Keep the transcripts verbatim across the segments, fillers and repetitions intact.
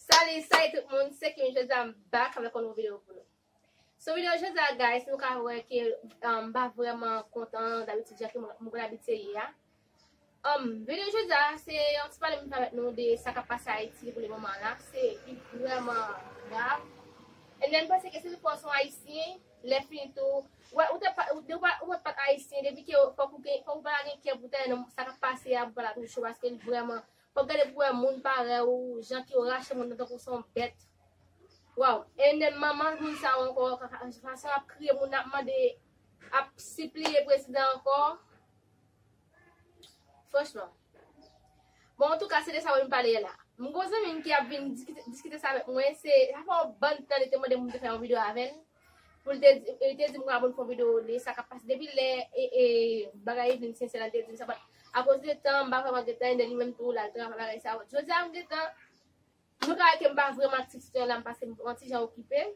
Salut, salut tout moun, se Kim, jodi a m back avèk yon nouvo videyo pou nou. So videyo jodi a, guys, nou ka wè ke um, m pa vrèman kontan dabitid jan ke mwen mwen konn abitye ye a. Um, videyo jodi a, se yon ti pale m fè avèk nou de sa k ap pase Ayiti pou le moman la. Se li vrèman grav. And then m panse ke se pou yon ayisyen, lè fini tou, ou, ou te pa, ou, ou pa, ou pa ayisyen, depi ke fòk ou gen, fòk ou pa gen kè pou tande sa k ap pase a, pou pa la touche w, paske li vrèman, fòk gade pou wè moun parèy ou, jan ke yo rache moun nan tankou se yon bèt. Wow. And then manman moun sa yo ankò, fason ap kriye moun, ap mande, ap sipliye prezidan ankò. Franchman. Bon, antouka, se de sa m pale la. M gon zanmi m ki ap vin diskite, diskite sa avèk mwen. Se, sa fè yon bann tan li te mande m te fè yon videyo avè l. Pou l te, li te di m konsa pou n fè yon videyo de sa k ap pase. Depi lè e, e, bagay vin sensè la, li te di m sa, but akoz de tan, m pa vrèman gen tan, e de li menm tou, l al travay bagay sa yo. Jodi a, m gen tan, nou ka wè ke m pa vrèman aktif sou teren la, m pase m yon ti jan okipe.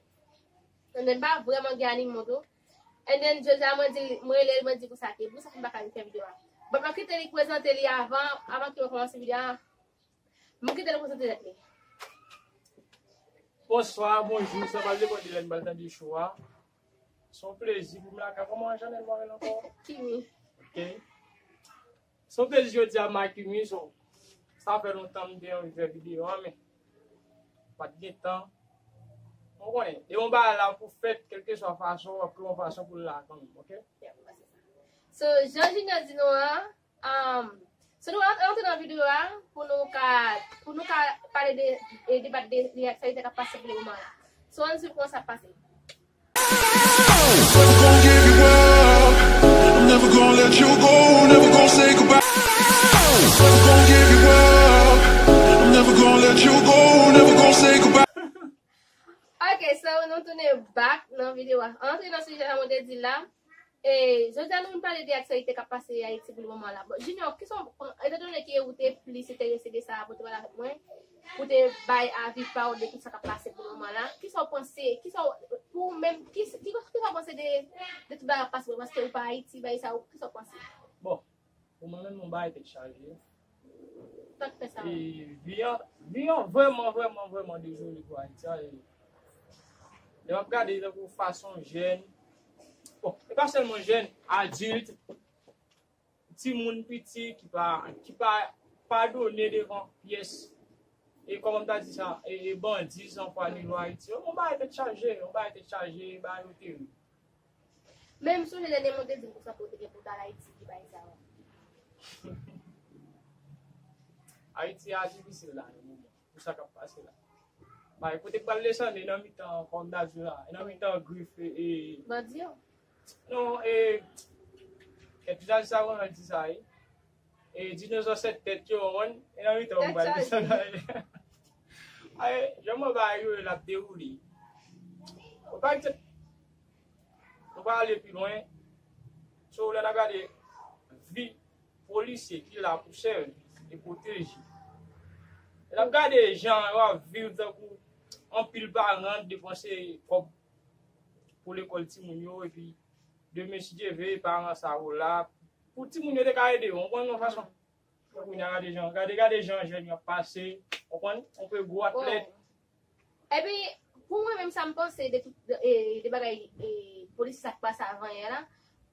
And then m pa vrèman gen animasyon tou. And then jodi a mwen di, mwen rele l, mwen di konsa ke, poukisa m pa ka vin fè videyo a? But mwen kite li prezante li avan, avan ke mwen kòmanse videyo a. Mwen kite l prezante tèt li. Bonswa, bonjou, sa pa depann de lè n pral tande show a. Se yon plezi pou m lakay. Kòman Janèl mwen rele ankò? Kimi. Ok. Se yon plezi jodi a, Makimi, so, sa fè lontan m te anvi fè videyo a, men pa t gen tan. Ou konnen, de yon bagay la pou fèt, kèlkeswa fason, w ap twouve yon fason pou l la kanmenm, ok? So, jan Junior di nou an, um, so nou an- antre nan videyo a pou nou ka, pou nou ka pale de, e debat de, de aktyalite k ap pase pou le moman la. So, ann swiv kòman sa ap pase. Never gonna give you up. I'm never gonna let you go. Never gonna say goodbye. Never gonna give you up. I'm never gonna let you go. Never gonna say goodbye. Ok, so nou tounen back nan videyo a. Antre nan sijè sa mwen te di la. E, jodi a nou vin pale de aktyalite k ap pase Ayiti pou le moman la. Bon, Junior, kisa w, etandone ke ou te plis enterese de sa pou te pale avèk mwen, pou te bay avi pa w de tout sa k ap pase pou le moman la, kisa w panse, kisa w, pou ou menm, ki, ki, kisa w panse de, de tout bagay k ap pase, paske ou pa Ayiti, bagay sa yo, kisa w panse? Bon, pou mwen menm, yon bagay tèt chaje. Sa k fè sa? E vi an, vi an vrèman, vrèman, vrèman dezole pou Ayiti a. E lè m ap gade tankou fason jèn, bon, e pa sèlman jèn, adilt, timoun piti ki pa, ki pa padone devan pyès, e kòman m ta di sa, e, e bandi, sanfwa, nilo Ayiti yo. Yon bagay tèt chaje, yon bagay tèt chaje, bagay yo terib. Men m sonje dènyèman w te di m konsa ke w te gen pou w t al Ayiti ki bay sa yo. Ayiti a difisil la, nan moman, pou sa k ap pase la. Bay, kote k pral desann, e nan mitan, kòm n ta di la, e nan mitan grif, e, e bandi yo? Non, e, kèk vizaj sa konn di sa, e. E dinozò sèt tèt yo, w konprann? E nan mitan, w pral desann. Ay, jan mwen ba yo, l ap dewoule. Ou pa egzanp, nou pa ale pi lwen. So, lè n ap gade vi polisye ki la pou sèvi e pwoteje. Lè n ap gade jan yo ap viv tankou anpil paran depanse kòb pou lekòl timoun yo, epi demen, si Dye vle, paran sa yo la. Pou timoun yo te ka ede yo, w konprann, yon fason. Kounye a gade jan, gade, gade jan jèn yo ap pase, w konprann, yon pe gwo atlèt. Epi, pou mwen menm, sa m panse de tout, de, e, de bagay, e, polisye sa k pase avan yè la,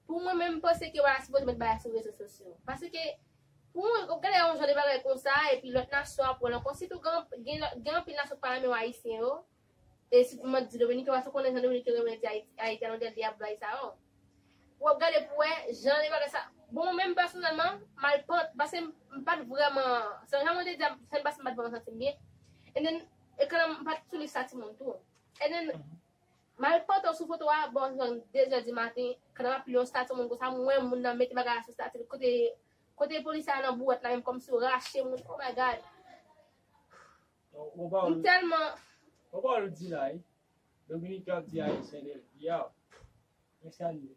pou mwen menm, m panse ke w pa sipoze met bagay sou rezo sosyo. Paske, pou mwen, w gade yon jan de bagay konsa, epi lòt nasyon ap wè l ankò, sitou gen, gen, gen anpil nasyon k pa renmen w ayisyen yo, e sitou m ap di Dominiken, paske w konnen jan Dominiken renmen di Ayiti, Ayiti a lodè dyab bagay sa yo. W ap gade pou wè jan de bagay sa. Bon, mwen menm pèsonèlman, malpant, paske m pa t vrèman, se jan mwen te di a, se paske m pa t vrèman santi m byen. And then, e kanmenm, m pa t sou lis sa timoun tou. And then, malpant sou foto a, bò zòn de zè di maten, kanmenm ap li yon stati moun konsa, m wè moun nan mete bagay la sou stati, kote, kote polisye a nan bouwèt la, menm kòmsi yo rache moun, oh my God. M tèlman. Ou pa ou di la, wi. Dominiken ap di Ayisyen Del Diablo. Men sa li ye.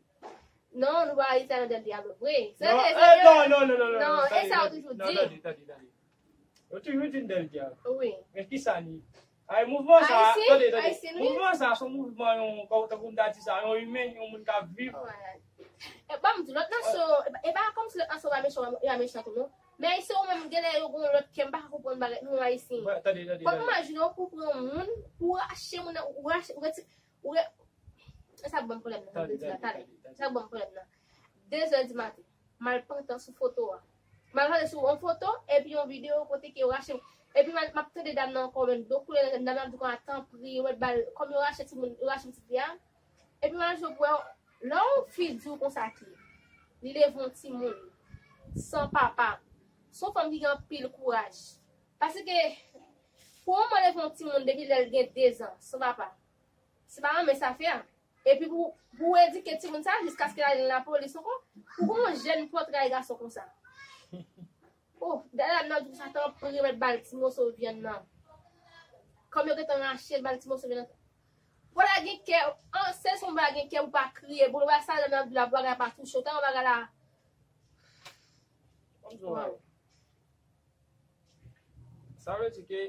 Non, nou pa Ayisyen Del Diablo vre. Non, eh, non, non, non, non, non, e sa yo toujou di. Non, tande, tande, tande. Yo toujou di n Del Diablo. Wi. Men ki sa li ye? Ay, mouvman sa, tande, tande. Ayisyen, wi. Mouvman sa, se yon mouvman, yon, kòm, tankou m ta di sa, yon imen, yon moun k ap viv. E pa m di lòt nasyon, e pa, e pa kòmsi lòt nasyon pa mechan, yo pa mechan tou, non. Men Ayisyen yo menm, genlè yo gen yon lòt kè, m pa ka konprann bagay nou Ayisyen. Tande, tande, tande. Kòm imajine w pou pran yon moun, pou rache moun nan, ou rache, ou reti-, ou re-, e sa k ban m pwoblèm nan, tande, tande, tande, tande. Sa k ban m pwoblèm nan. De zè di maten, m al pantan sou foto a. M al pantan sou yon foto, epi yon videyo kote ke yo rache, epi m al, m ap tande dam nan ankò, menm dlo koule nan dam nan, ap di konsa, tanpri, yo mèt ba l, kòm yo rache timoun, yo rache pitit li a, epi m al jwe pou wè, lè yon fi di w konsa ke li leve yon timoun san papa, se yon fanm ki gen anpil kouraj. Paske, pou yon manman leve yon timoun depi lè l gen de zan, san papa, se pa renmen sa fè a. Epi pou, pou w edike timoun sa, jiskaske l al jwenn lapolis ankò, pou gon jèn pòtre gason konsa. Oh, dada nan di konsa, tanpri, mèt ba l ti moso vyann nan. Kòm yo gentan rache l, ba l ti moso vyann nan. Pou la gen kè, an, se son bagay gen kè ou pa kriye. Bon, wè sa nan di la, bagay pa touche w, tan bagay la. Sa vle di ke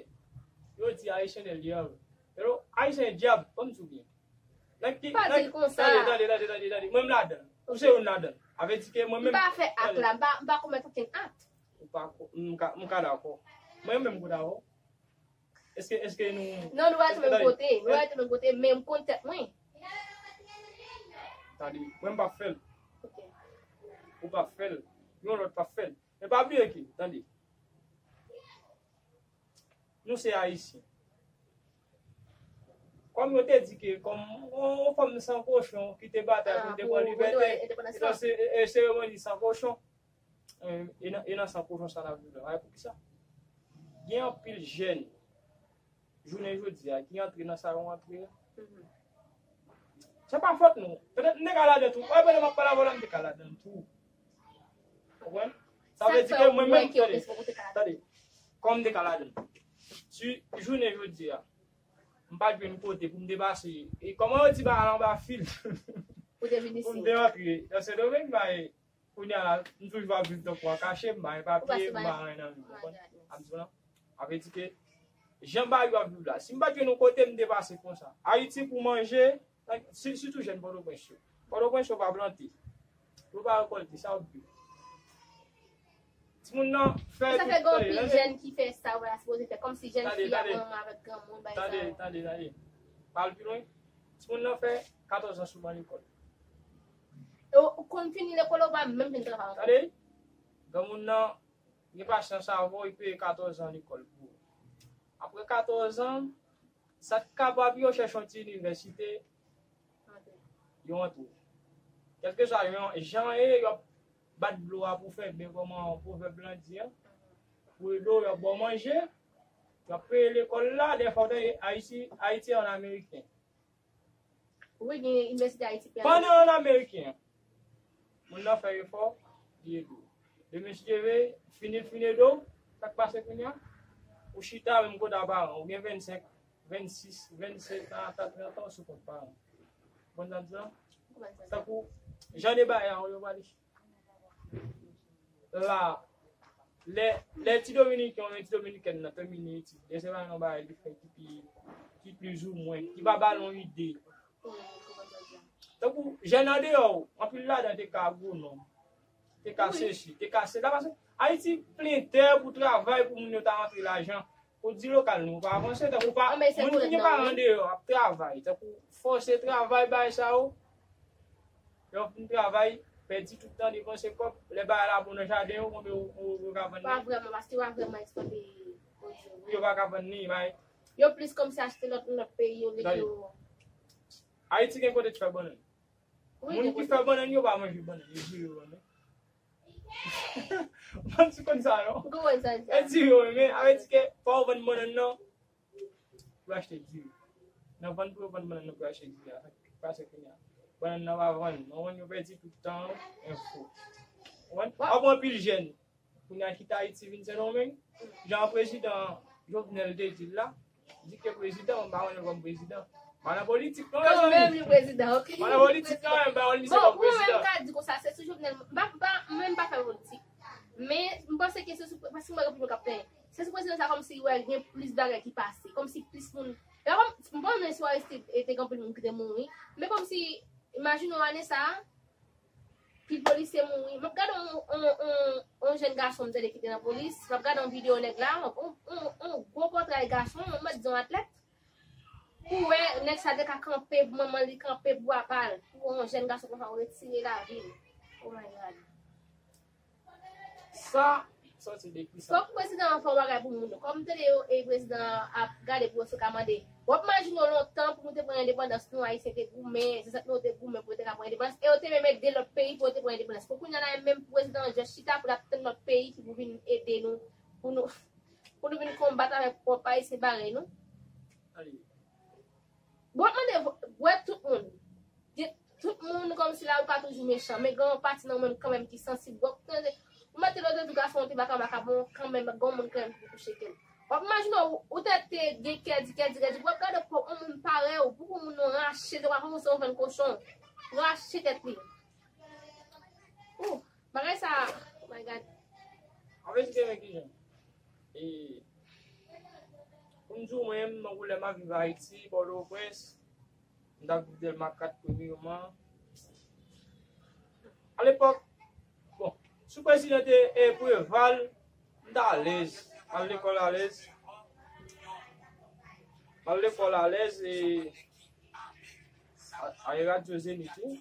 yo di Ayisyen de dyab. Pero, Ayisyen dyab, ban m di w byen. Nan ki, pa di l konsa. Tande, tande, tande, tande, tande. Mwen m ladan. Ou se youn ladan. A vle di ke mwen menm. M pa fè ak la, m pa, m pa komèt okenn ak. Ou pa ko-, m ka, m ka dakò. Mwen menm m dakò. Èske, èske nou. Non, nou pa rete menm kote. Nou pa rete menm kote, men m konn tèt mwen. Tande, mwen m p ap fè l. Ok. Ou p ap fè l. Yon lòt p ap fè l. Men pa bliye ke, tande. Nou se Ayisyen. Kòm yo te di ke, kòm yon, yon fanm san kochon ki te batay pou te pran libète, e se, e, e seremoni san kochon. E, e nan, e nan san kochon sa n ap viv la. Wè poukisa? Gen anpil jèn, jounen jodi a, ki antre nan sa yo antre a. Se pa fòt nou. Petèt m te ka ladan tou. Wè, pandan m ap pale avè w la, m te ka ladan tou. Konprann? Sa vle di ke mwen menm, tande, tande, kòm m te ka ladan. Si jounen jodi a, m pa t jwenn kote pou m te pase. E kòman yo di bagay la anba fil? Pou te vin isi. Pou m te antre nan Sendomeng, bay, kounye a la, m toujou ap viv tankou an kache, m pa gen papye, m pa gen anyen nan men m, konprann? Ap di w lan. A vle di ke, jan bagay yo ap viv la, si m pa t jwenn yon kote m te pase konsa. Ayiti pou manje, si, sitou jèn Pòtoprens yo. Pòtoprens yo pa plante. Yo pa rekòlte, sa yo ap viv. Timoun nan fè. Sa fè gen anpil jèn ki fè sa, wè, la sipoze fè. Kòmsi jèn fi ap ansanm avèk granmoun, bay sa yo. Tande, tande, tande. Pa al pi lwen. Timoun nan fè katòz an sou ban lekòl. E ou, ou konn fini lekòl, ou pa menm fin travay ankò. Tande, granmoun nan gen pasyans avè w, li peye katòz an lekòl pou ou. Apre katòz an, sa k kapab yo chèche yon ti inivèsite, yo antre. Kèlkeswa jan, jan ye, yo ap bat dlo a pou fè ben, kòman pwovèb lan di an. Pou ede w, y ap ba w manje, y ap peye lekòl la, dèfwa w tande Ayiti, Ayiti an ameriken. Wi, gen inivèsite Ayiti peye. Pandan an ameriken an, moun nan fè efò, li ede w. Demen si Dye vle, fini l fin ede w, sa k pase kounye a? Ou chita menm kote a paran, ou gen vennsenk, vennsis, vennsèt an, ata trant an, ou sou kont paran. Konprann sa m di la? Tankou, jan de bagay la, yo pale. La, lè, lè ti Dominiken oubyen ti Dominikèn nan tèmine etid, lè se pa yon bagay li fè ki pi, ki plizoumwen, ki pa ba l yon ide. Tankou, jèn andeyò, anpil ladan te ka agwonòm, te ka sesi, te ka sela, paske Ayiti plen tè pou travay, pou moun yo ta rantre lajan. Ou di lokal nou pa avanse, tankou pa, moun ki gen paran andeyò ap travay, tankou fòse travay, bagay sa yo, lè w fin travay, pèdi tout tan depanse kòb, lè bagay la bon nan jaden yo, konbyen ou, ou, ou ka vann li? Pa vrèman, paske yo pa vrèman ekspòte pwodui yo. Yo pa ka vann li, bay. Yo plis kòmsi achte lòt, lòt peyi, yo leke yo. Ayiti gen kote ki fè bannann. Moun ki fè bannann yo pa manje bannann, yo diri yo renmen. Mwen ti konn sa non. Mwen konn sa. E diri yo renmen, a vle di ke fò w vann bannann nan pou yo achte diri. Nan vann pou yo vann bannann nan pou yo achte diri a, sa k pase kounye a? Bannann nan pa vann, nan vann yo pèdi tout tan, enfo. Konprann? W ap wè anpil jèn kounye a kite Ayiti vin Sendomeng, jan prezidan Jovenel te di l la, di ke prezidan, m pa konnen kòm prezidan. M pa nan politik non, mezanmi. Menm li prezidan, ok. M pa nan politik non, men m pa wè l misye kòm prezidan. Bon, mwen menm m ka di konsa, se sou Jovenel, m pa, m pa, mwen menm m pa fè politik. Men, m panse ke se sou, paske m wè gen anpil moun k ap plenyen. Se sou prezidan sa kòmsi, wè, gen plis bagay ki pase, kòmsi plis moun. E pa kòm, m pa konnen si w Aristide, e te gen anpil moun ki te mouri, men kòmsi, imajine w ane sa a, Pil polisye mouri. M ap gade yon, yon, yon, yon jèn gason m tande ki te nan polis. M ap gade yon videyo nèg la, yon, yon, yon, yon gwo pòtray gason, m mèt di yon atlèt. Pou wè nèg sa te ka kanpe pou manman li, kanpe pou papa l. Pou yon jèn gason konsa ou retire lavi l. Oh my God. Sa soti de ki sa? Fòk prezidan an fè yon bagay pou moun yo. Kòm tande yo, e prezidan an ap gade pou yo sou ka mande. W ap imajine w lontan pou nou te pran endepandans, nou Ayisyen te goumen, zansèt nou yo te goumen pou yo te ka pran endepandans, e yo te menm ede lòt peyi pou yo te pran endepandans. Pou kounye a la menm pou prezidan an jis chita pou l ap tann lòt peyi ki pou vin ede nou, pou nou, pou nou vin konbat avèk pwòp Ayisyen parèy nou. Bon, mande, wè tout moun. Gen, tout moun kòmsi la ou ka toujou mechan, men gen yon pati nan ou menm kanmenm ki sansib. Bon, tande, ou mete lòt jou gason te baka baka bon, kanmenm gen yon moun kanmenm ki pou touche kè l. W ap imajine w, ou tèt te gen kè di, kè di, kè di, w ap gade pou yon moun parèy ou, pou yon moun nan rache, se pa yon moun se yon venn kochon, rache tèt li. Ou, bagay sa, oh my God. Anfen, se gen kijan. E, pou m di w, mwen menm, nan koulè m ap viv Ayiti, Pòtoprens, m t ap viv Dèlma kat premyèman. Alepòk, bon, sou prezidan te e Preval, m t alèz. M al lekòl alèz. M al lekòl alèz e a, a radyo Zenith, wi.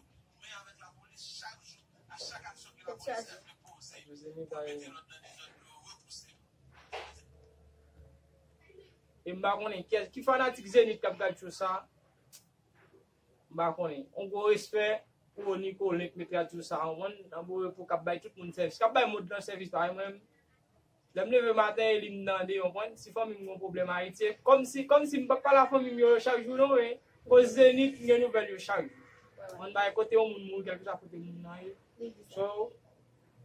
Radyo Zenith, a, e m pa konnen kè, ki fanatik Zenith k ap gad show sa. M pa konnen. On gwo respè pou Nicolas k mete radyo sa an, konprann, nan bon repo k ap bay tout moun sèvis, k ap bay mond lan sèvis, pa mwen menm. Lè m leve maten, e li m tande, konprann, si fanmi m gen pwoblèm Ayiti, kòmsi, kòmsi m p ap pale a fanmi m yo chak jou, non, men koz Zenith, m gen nouvèl yo chak jou. Mwen bay kote yon moun mouri, kèlkeswa kote moun nan ye. So,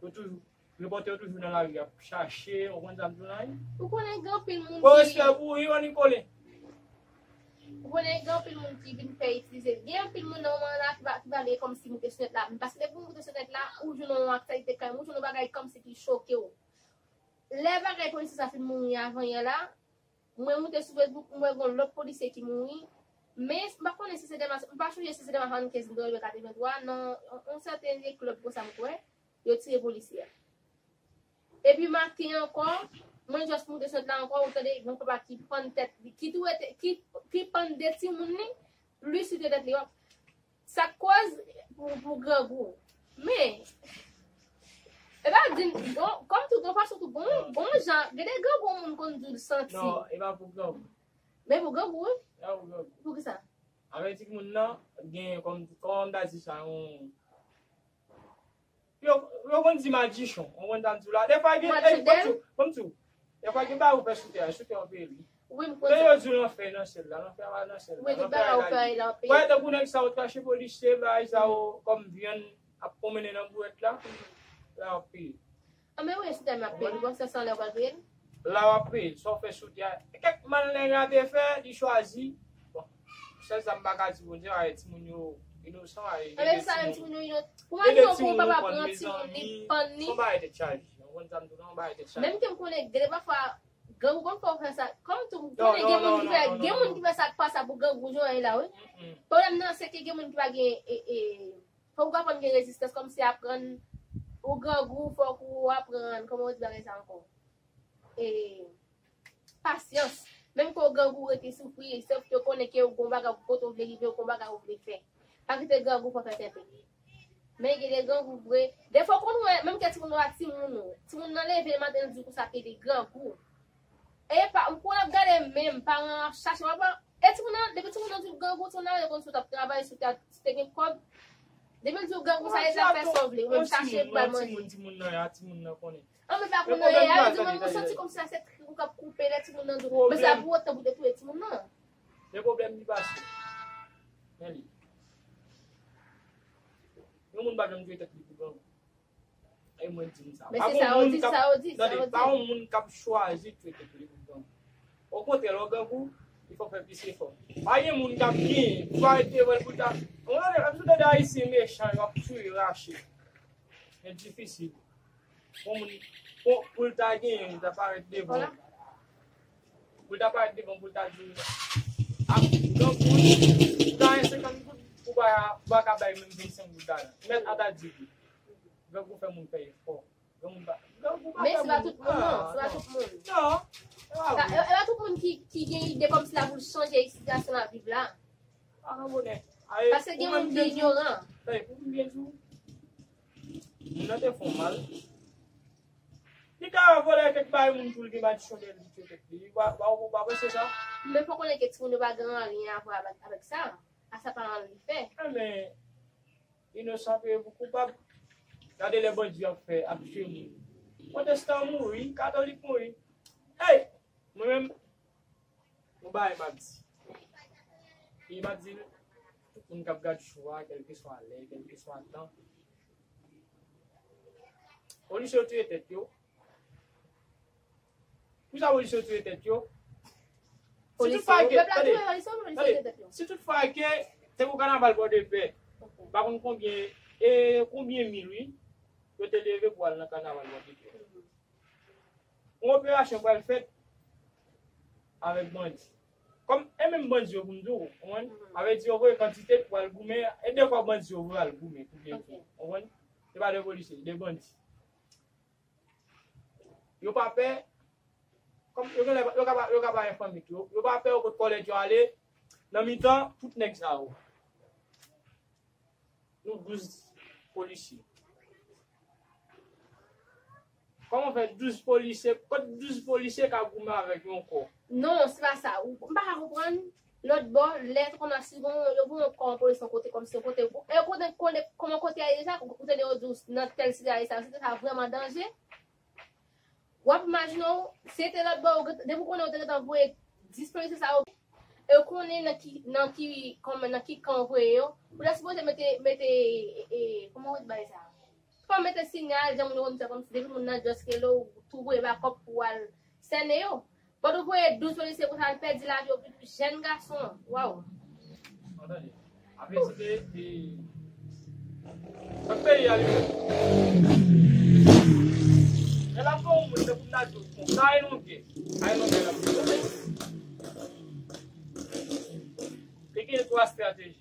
yo toujou Repòtè yo toujou nan lari ap chache, ou konn sa m di w la, wi. Ou konnen gen anpil moun ki. Bon respè pou ou, wi, Ronnie Colin. Ou konnen gen anpil moun ki vin fè itilize. Gen anpil moun nan moman la ki va, ki va leve kòmsi moute sou nèt la. Paske depi w moute sou nèt la, ou jwenn yon aktyalite kay, ou jwenn yon bagay kòmsi ki choke w. Lè bagay polisye sa fin mouri avan yè la, mwen moute sou Facebook, mwen wè gen yon lòt polisye ki mouri. Men, m pa konnen si se Dèlma, m pa sonje si se Dèlma swasannkèz m te rive katrevenntwa, nan yon, yon sèten klèb konsa m kwè. Yo tiye polisye a. Epi maten ankò, mwen just moute sot la ankò, ou tande yon papa ki pann tèt li, ki tou rete, ki, ki pann de timoun li, li site tèt li. Sa k koz pou, pou grangou. Men, e pa di, bon, kòm tou, gen fason tou, bon, bon jan, gen de grangou moun konn di l santi. Non, e pa pou grangou. Men pou grangou, wi. E pa pou grangou. Poukisa? Avè timoun nan, gen, kòm, kòm m ta di sa, yon, Yo, yo konn di majichon, ou konn sa m di w la. Dèfwa gen, ey, kòm tou, kòm tou. Dèfwa gen bagay ou fè sou tè a, sou tè a ou peye li. Wi, m konn sa. Yo di w lanfè nan syèl la, lanfè a pa nan syèl la. Wi, tout bagay ou peye la, ou peye. Wè, tankou nèg sa yo trache polisye, bagay sa yo, kòm vyann ap pwomennen nan bourèt la, la w ap peye. Anben wi, sou tè m ap peye, ou panse se anlè w pral peye l? La w ap peye l, sa w fè sou tè a. Kèk mal nèg la te fè, li chwazi. Bon, sèl sa m pa ka di Bondye, ay, timoun yo inosan, ay, gen de timoun yo inosan. Pou m di w, yon papa pran timoun li, pann li. Yon bagay tèt chaje. Ou konn sa m di w la, yon bagay tèt chaje. Menm ke m konnen, gen de pafwa, grangou konn fè w fè sa. Kòm tou, m konnen gen moun ki fè, gen moun ki fè sa k pa sa pou grangou jan w ye la, wi. Pwoblèm nan, se ke gen moun ki pa gen, e, e, fòk ou aprann gen rezistans, kòmsi aprann, ou grangou, fòk ou aprann, kòman yo di bagay sa ankò? E, pasyans. Menm ke w grangou, rete soufri, sèf ke w konnen ke w gon bagay kote w vle rive, w gon bagay w vle fè. Pa kite grangou fè w fè tenten. Men gen de grangou vre. Defwa w konn wè, menm ke timoun yo a timoun ou. Timoun nan leve maten, l di w konsa ke li grangou. E pa, ou konn ap gade menm, paran an ap chache, w ap, e timoun nan, depi timoun nan di w grangou, timoun nan rele konn si w t ap travay, si w te, si w te gen kòb. Depi l di w grangou, sa e zafè sa w vle, ou menm chache pou bay manje. Timoun, timoun nan, a timoun nan konnen. An, men pa konnen, a yo di, mwen, mwen santi kòmsi se trip ou k ap koupe lè timoun nan di w. Men se pa pou otan pou te touye timoun nan. Men pwoblèm li pase. Men li. Yon moun pa janm touye tèt li pou grangou. E mwen di m sa. Men se sa yo di, sa yo di, sa yo di. Tande, pa yon moun k ap chwazi touye tèt li pou grangou. Okontrè, lè w grangou, il fò w fè plis efò. Pa gen moun k ap genyen, pou parèt devan l pou l ta. Ou konnen, lè w tande Ayisyen mechan, yo ap touye, rache. Men difisil. Pou moun, pou, pou l ta genyen, pou l ta parèt devan. Pou l ta parèt devan, pou l ta di, ap, donk, pou l ta gen senkant goud, ou pa, ou pa ka bay menm vennsenk goud ladan. Mèt a ta di, Grangou fè moun fè efò. Grangou pa, grangou pa fè moun. Men se pa tout moun, non. Se pa tout moun. Non. E pa tout moun ki, ki gen ide kòmsi la pou l chanje sitiyasyon l ap viv la. Paske gen moun ki inyoran. Tande, pou m byen di w, moun nan te fè w mal. Li ka vòlè kèk bagay moun pou l gen madichon dèyè l, li tchwe tèt li. Ou pa, ou pa, ou pa panse sa? Men fò konnen ke timoun yo pa gen anyen a vwè avèk, avèk sa. A sa paran l li fè. Men, inosan peye pou koupab. Gade lè bandi ap fè, ap tchwe moun. Pwotestan mouri, katolik mouri. Hey! Mwen menm, yon bagay m ap di. E m ap di l, tout moun k ap gad show a, kèlkeswa lè, kèlkeswa tan. Polis yo touye tèt yo. Poukisa polis yo touye tèt yo? Si tout fwa ke, tande, tande, si tout fwa ke te pou kanaval Pòdepè, m pa konn konbyen, e konbyen mil, wi, yo te leve pou al nan kanaval Pòdepè. Yon operasyon pral fèt avèk bandi. Kòm e menm bandi yo pou m di w, ou konprann? Sa vle di yo voye kantite pou al goumen, e de fwa bandi yo voye al goumen pou byen di w, ou konprann? Se pa de polisye, de bandi. Yo pa pè, kòm yo genlè, yo ka pa, yo ka pa enfòme tou, yo pa pè, yo pot kòlèt yo ale nan mitan tout nèg sa yo. Nou douz polisye. Kòman fè douz polisye, kot douz polisye ka goumen avèk yon kò? Non, se pa sa. Ou, m pa ka konprann. Lòt bò, lè t konn a sigon, yo voye yon kò an polis yon kote kòmsi yon kote. E yo konnen, konnen kòman kote a ye deja, ou tande yo di w nan tèl site a ye sa, se te sa vrèman danje. W ap imajine w, se te lòt bò, yo, depi w konnen yo te gentan voye dis polisye sa yo, e yo konnen nan ki, nan ki, kòman, nan ki kan yo voye yo, ou ta sipoze mete, mete, e, e, kòman yo di bagay sa? Fò w mete sinyal, jan moun yo konn fè kòmsi depi moun nan just rele w, ou tou voye bakòp pou w al sènen yo. But ou voye douz polisye konsa al pèdi lavi yo, jèn gason an. Waw. Ann tande. Avètite, e, nan peyi a li menm. Lè l ap fè yon moun, se pou m ta di w, bon, sa e yon gè. Sa e yon gè l ap fè. Li gen twa estrateji.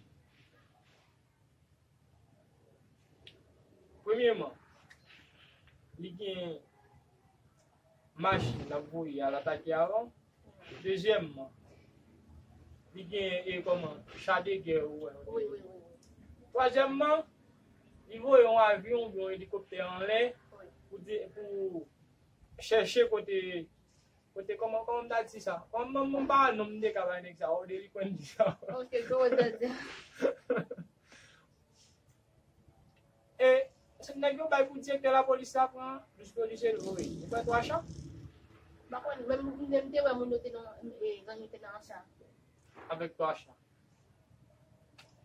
Premyèman, li gen machin l ap voye al atake avan. Dezyèmman, li gen, e, kòman, cha de gè ou wè. Wi, wi, wi, wi. Twazyèmman, li voye yon avyon oubyen yon elikoptè anlè pou di, pou chèche kote, kote, kòman, kòman m ta di sa? Kòman m, m pa non m te ka bay nèg sa, ou delinkan di sa. Ok, go with that. E, se nèg yo bay pou direktè lapolis la pran douz polisye l voye. Li pran twa cha? M pa konn, men m, men m te wè moun yo te nan, e, gang yo te nan cha. Avèk twa cha.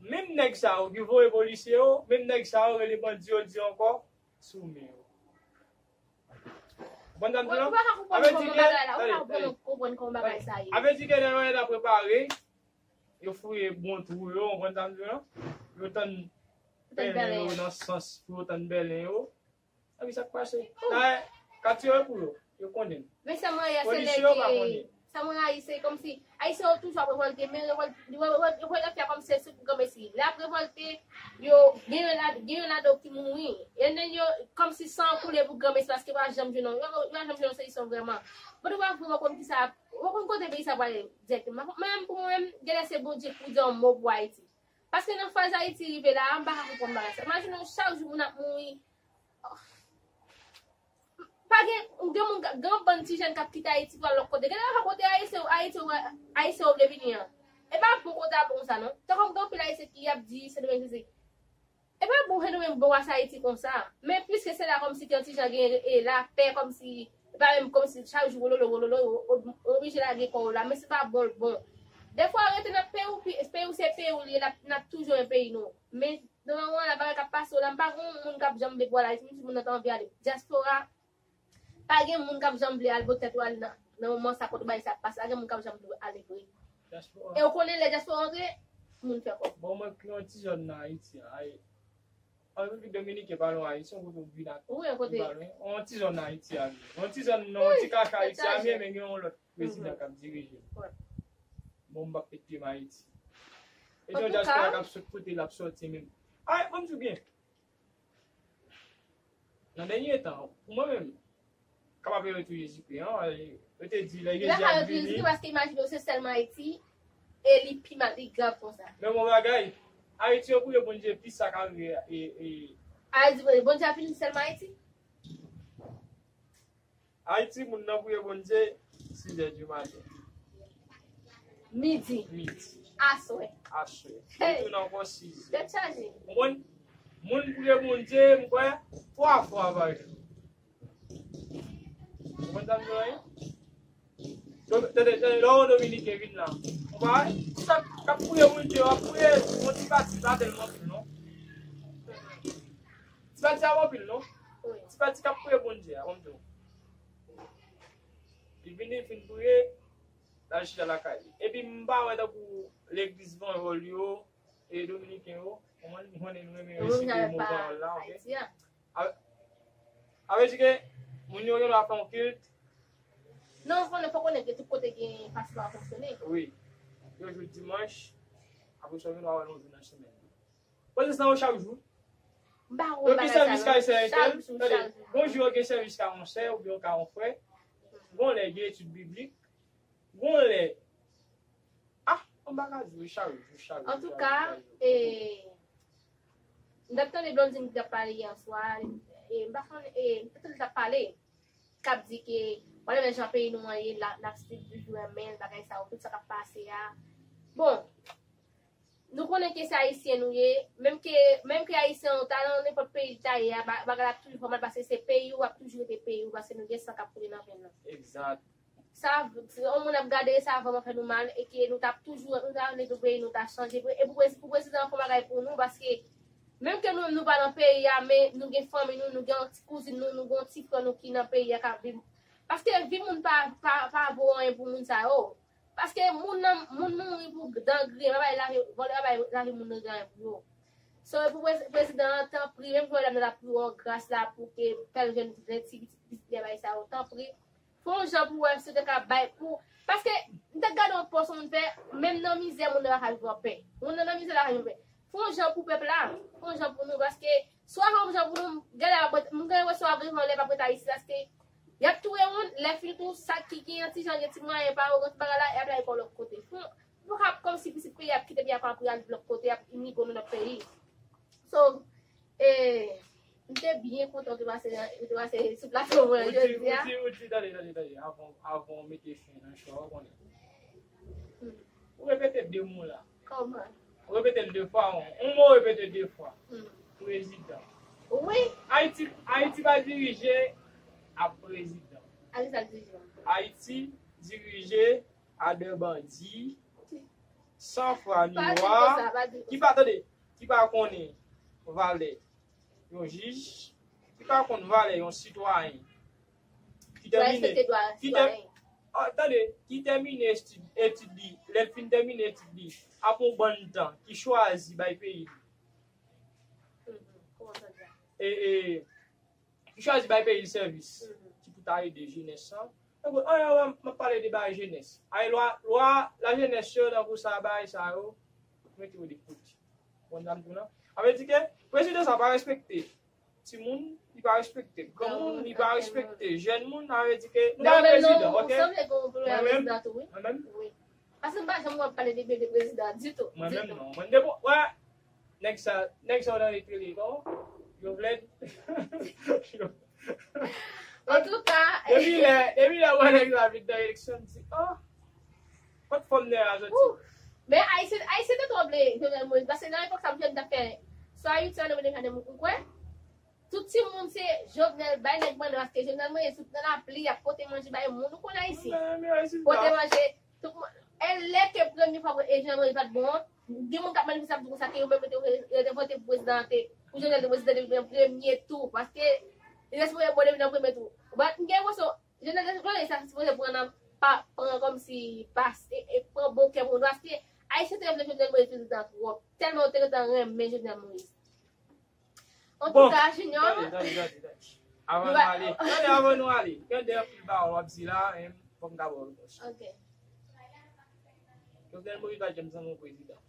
Menm nèg sa yo ki voye polisye yo, menm nèg sa yo rele bandi yo di ankò, sou men yo. Konprann sa m di w lan? Avètike, tande, avètike lè yo ta prepare, yo fouye bon twou yo, ou konprann sa m di w lan? Yo tann pèlen yo nan sans pou yo tann bèlen yo. Epi sa k pase? Dayè, katye yo pou yo, yo konnen. Men sa m rayi a, se lè ke, sa m rayi, se kòmsi Ayisyen yo toujou ap revòlte, men revòlte, yo, yo, yo revòlte a kòmsi se pou granmesi. Lè y ap revòlte, yo, gen yon la, gen yon ladan yo ki mouri. E nen yo, kòmsi san an koule pou granmesi, paske yo pa janm jwenn yon, yo, yo pa janm jwenn yon solisyon vrèman. Bon, ou pa vrèman konn kisa, ou pa konn kote peyi sa prale dirèkteman. Men pou mwen, genlè se Bondye ki pou di yon mo pou Ayiti. Paske nan faz Ayiti rive la a, m pa ka konprann bagay sa. Imajine w, chak jou moun ap mouri. Pa gen, gen moun, gen yon bann ti jèn k ap kite Ayiti pou al lòt kote. Genlè pa kote Ayisyen, Ayiti, Ayisyen yo vle vini an. E pa bon kote a bon konsa non. Tankou gen anpil Ayisyen ki ap di Sendomeng sesi. E pa bon Sendomeng bon pase Ayiti konsa. Men piske se la kòmsi ki yon ti jan gen, e, lapè, kòmsi, e pa menm kòmsi chak jou wololo, wololo, yo, yo, yo oblije lage kò yo la. Men se pa bon l bon. Defwa rete nan peyi w, pi, peyi w se peyi w li ye, n ap, n ap toujou yon peyi nou. Men nan moman la, bagay k ap pase yo la, m pa gen yon moun k ap janm vle pou al Ayiti, menm si moun nan ta anvi ale. Dyaspora, pa gen moun k ap janm vle al bote tèt yo al nan, nan moman sa kote bagay sa ap pase, pa gen moun k ap janm vle ale vre. E ou konnen lè dyaspora antre, moun fè kòb. Bon, mwen ki yon ti zòn nan Ayiti a, ay, an Repiblik Dominiken, pa lwen Ayiti, yon kote ou vin ak, wi, yon kote, pa lwen, yon ti zòn nan Ayiti a, yon ti zòn nan, yon ti kache Ayiti a, men gen yon lòt prezidan k ap dirije. Bon, m p ap met pye m Ayiti. E se yon dyaspora k ap sot kote l ap sòti menm. Ay, ban m di w byen. Nan dènye tan, pou mwen menm, kapab yo tou Jezikri an, yo te di lè Jezi ap vini. Yo te di Jezikri paske imajine w se sèlman Ayiti, e li pi mal, li grav konsa. Men yon bagay, Ayiti yo priye Bondye plis sa ka rive e, e, Ayiti, Bondye ap vini sèlman Ayiti? Ayiti, moun nan priye Bondye sizè di maten. Midi. Midi. Aswè. Aswè. Hey. Li tounen ankò sizè. Tèt chaje. Ou konprann? Moun priye Bondye, m kwè, twa fwa pa jou. Ou konprann sa m di w la? Tande, tande, lè yon Dominiken vin la. Ou pa wè? Sa k ap priye Bondye, w ap priye, yon ti pati pa tèlman pil, non. Ti pati a anpil, non? Wi. Ti pati k ap priye Bondye a, ban m di w. Li vini, fin priye, l al chita lakay li. Epi m pa wè tankou legliz panyòl yo, e dominiken yo, konprann, m konnen nou renmen resite mo panyòl la, oke? Ayiti a. A-, sa vle di ke moun yo gen dwa fè yon kilt. Non, fò nou fò konnen ke tout kote gen fason yo fonksyone. Wi. Yo jwe dimanch, apre sa, yo gen dwa wè l yon jou nan semèn. Pwotestan yo chak jou. M pa konn bagay sa non. Yo gen sèvis kay sè entèl. Tande, gon jou yo gen sèvis kay yon sè oubyen kay yon frè. Gon lè gen etid biblik. Gon lè. Ah, m pa ka di wi, chak jou, chak jou. Antouka, e, m t ap tande Blondine ki t ap pale yè swa, e, m pa konn, e, m t ap tande l t ap pale, k ap di ke, whatever jan peyi nou an ye, la, n ap still toujou renmen l, bagay sa yo, tout sa k ap pase a. Bon, nou konnen ke se Ayisyen nou ye, menm ke, menm ke Ayisyen an ta nan nenpòt peyi l ta ye a, ba-, bagay la ap toujou fè mal paske se peyi w, ap toujou rete peyi w, paske nou gen san k ap koule nan venn nou. Egzat. Sa, yon moun ap gade sa vrèman fè nou mal, e ke nou t ap toujou, nou ta vle tou peyi nou ta chanje, e pou, pou prezidan an fè yon bagay pou nou, paske menm ke nou, nou pa nan peyi a, men nou gen fanmi nou, nou gen yon ti kouzin nou, nou gen yon ti frè nou ki nan peyi a k ap viv. Paske vi moun pa, pa, pa vo anyen pou moun sa yo. Paske moun nan, moun mouri pou dan griyen, pa bay lavi, vòlè pa bay lavi moun nan gen anyen pou yo. So, pou prez-, prezidan an, tanpri, menm jan medam nan ap priye w gras la pou ke fè l jwenn ti pitit li a bay sa yo, tanpri, fè yon jan pou wè si w te ka bay pou, paske m te gade yon pòs yon moun fè, menm nan mizè, moun nan pa ka viv anpè. Moun nan nan mizè, la ka viv anpè. Fè yon jan pou pèp la, fè yon jan pou nou, paske si w pa fè yon jan pou nou, genlè m gen enpresyon w ap rive yon lè p ap ret Ayiti, paske y ap touye moun, lè fini tou, sa ki gen yon ti jan, gen ti mwayen pa yo, gen ti bagay la, y ap lage kò w lòt kote. Fè yon, nou pa ka kòmsi pitit peyi ap kite peyi ap pran pou y al viv lòt kote, y ap imigre nan lòt peyi. So, e, m te byen kontan w te pase, w te pase sou plato mwen jodi a. Ou di, ou di, ou di, tande, tande, tande, avan, avan w mete fen nan show a, w konnen. Hmm. Ou repete de mo la. Kòman? Ou repete l de fwa, yon, yon mo repete de fwa. Hmm. Prezidan. Wi. Ayiti, Ayiti pa dirije a prezidan. Ayiti pa dirije. Ayiti dirije a de bandi, san fwa ni lwa, ki pa, tande, ki pa konnen valè yon jij, ki pa konn valè yon sitwayen, ki tèmine, ki tè-, oh, tande, ki tèmine esti-, etid li, lè l fin tèmine etid li, apre yon bann tan, ki chwazi bay peyi li. Mhm. Kòman sa di a? E, e, ki chwazi bay peyi l sèvis, mhm, ki pou ta ede jenès lan. Donk, an, an, an, m ap pale de bagay jenès. Ay, lwa, lwa, lajenès yo, tankou sa, bagay sa yo, mete yo de kote. Bon, dam tou la. Sa vle di ke prezidan sa pa respekte timoun, li pa respekte granmoun, li pa respekte jèn moun, sa vle di ke nou gen yon prezidan, oke? Mwen menm, mwen menm, Paske m pa janm wè w ap pale de byen de prezidan ditou. Mwen menm non. Mwen depi, wè, nèg sa, nèg sa w nan retire li, kòman? Jovenel. Antouka, depi lè, depi lè w wè nèg la vin nan eleksyon, m di, oh, kot fòm nèg la soti? Men Ayisyen, Ayisyen te twò vle Jovenel Moïse, paske nan epòk sa, m t ap fè swa uit an, nan mwen deja de moun, ou kwè? Tout timoun se Jovenel, bay nèg manje, paske Jovenel Moïse tout nan lapli, y ap pote manje bay moun. Ou konn Ayisyen. Pote manje, tout moun. E lè ke premye fwa e Jovenel Moïse pa t bon an, gen moun k ap manifeste ap di konsa ke yo menm yo te, yo te vote pou prezidan an te, pou Jovenel te prezidan depi nan premye tou, paske li te sipoze bon depi nan premye tou. But m gen enpresyon, Jovenel, Jovenel sa sipoze pran nan, pa, pran kòmsi pas, e, e pran bon kè pou nou, paske Ayisyen te vle Jovenel Moïse prezidan twòp, tèlman yo te gentan renmen Jovenel Moïse. Antouka, Junior. Bon, tande, tande, tande, tande. Avan nou ale, tande, avan nou ale, gen de anpil pawòl w ap di la, men fòk m ta ba w repons. Ok. Jovenel Moïse pa t janm sanble yon prezidan.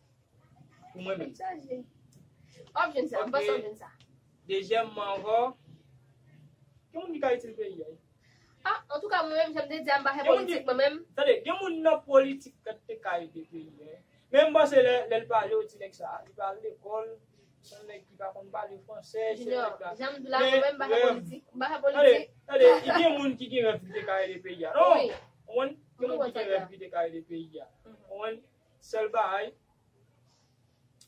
Pou mwen menm. Chaje. W ap jwenn sa, m panse w ap jwenn sa. Dezyèmman ankò, Gen moun ki ka itil peyi a. Ah, antouka, mwen menm, jan m te di a, m pa fè politik, mwen menm. Tande, gen moun nan politik k te ka ede peyi a. Men m panse lè, lè l pale, yo di nèg sa, li pa al lekòl, se yon nèg ki pa konn pale fransè, se yon nèg la. Jan m di la, mwen menm, m pa fè politik, m pa fè politik. Tande, tande, gen moun ki gen rèv ki te ka ede peyi a. Non, ou konprann? Gen moun ki gen rèv ki te ka ede peyi a. Ou konprann? Sèl bagay,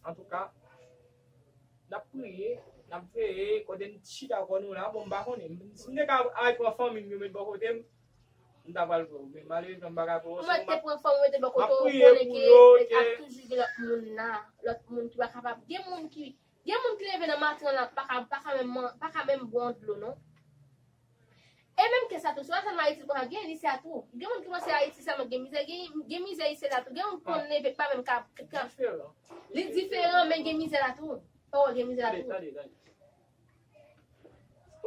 Antouka, n ap priye, n ap veye, kote n chita kò nou la, bon, m pa konnen. Si m te ka al pran fanmi m, yo met bò kote m, m ta pral pran yo. Men malerezman, m pa ka pran yo. Ou mèt te pran fanmi w mete bò kote w, ou konnen ke ap toujou gen lòt moun la, lòt moun ki pa kapab. Gen moun ki, gen moun ki leve nan maten an la, pa ka, pa ka menm, pa ka menm bwè yon dlo, non. E menm ke sa tou, se pa sèlman Ayiti konsa, gen Ayiti a tou. Gen moun ki panse Ayiti sèlman gen mizè, gen, gen mizè isi la tou. Gen moun ki konn leve pa menm ka, ka. Li diferan, men gen mizè la tou. Pawòl gen mizè la tou. Tande, tande, tande.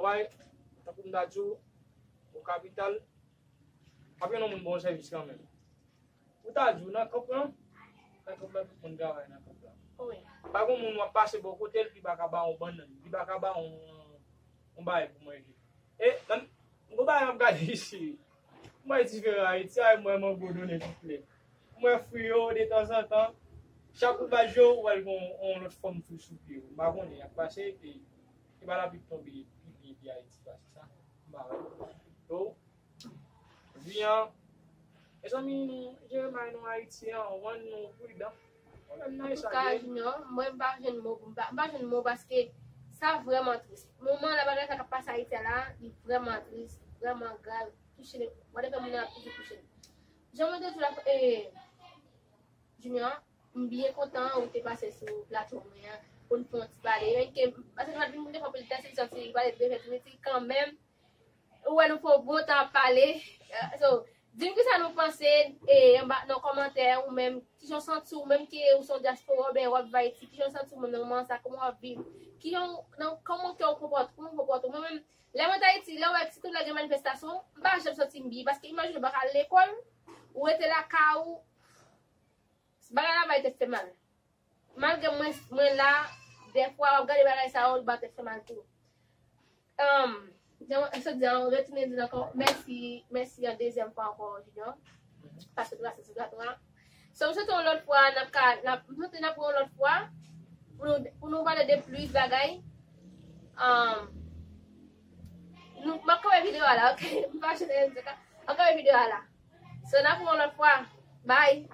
Wè, tankou m ta di w, o kapital, ap gen yon moun bon sèvis kanmenm. Ou ta di w nan kanp lan, nan kanp lan tout moun travay nan kanp lan. Pa gen moun w ap pase bò kote l, li pa ka ba w yon bannann, li pa ka ba w yon, yon bagay pou manje. E, nan, m gon bagay m ap gade isi. M wè diferan Ayiti a, mwen mango donnen tout lè. M wè fwi yo, detanzantan, chak ou bat je w, ou wè l gon yon lòt fòm fwi sou pye yo. M pa konnen, y ap pase, epi, e pa lapli k tonbe, pi byen, pi Ayiti pase sa. M pa wè. So, Vi an. Mezanmi, nou jere may nou Ayiti an, wan nou pridan. Pwoblèm nan e sa. Antouka, Junior, mwen m pa jwenn mo, m pa, m pa jwenn mo paske sa vrèman tris. Moman la bagay sa k ap pase Ayiti a la, li vrèman tris, vrèman grav. Touche, whatever moun nan ap toujou touche. Jan mwen te di w la, e, Junior, m byen kontan ou te pase sou plato mwen an pou n fè yon ti pale. Menm ke, paske nou pa t vin pou n te fè anpil tès, li santi li pale de fè politik kanmenm. Ou wè nou fè yon bon tan ap pale. So, di m kisa nou panse e anba nan kòmantè ou menm, kijan w santi w menm ke ou se yon dyaspora oubyen w ap viv Ayiti, kijan w santi w menm nan moman sa, kòman w ap viv, kijan w, nan, kòman kè w konpòte, kòman w konpòte w. Mwen menm, lè mwen t Ayiti, lè w wè, sitou lè gen manifestasyon, m pa janm santi m byen, paske imajine w pa ka al lekòl, ou rete lakay ou, bagay la bay tèt fè mal. Malgre mwen, mwen la, dèfwa w ap gade bagay sa yo, li ba tèt fè mal tou. Um, jan mwen sot di an, retounen di l ankò, mèsi, mèsi yon dezyèm fwa ankò, Junior. Paske w trase sou plato a. So, m swete yon lòt fwa, n ap ka, n ap, m swete n ap yon lòt fwa, pou nou, pou nou pale de plis bagay. Um, nou, m ap kanpe videyo a la, ok? M pa chita, m ap kanpe videyo a la. So, n ap yon lòt fwa. Bye!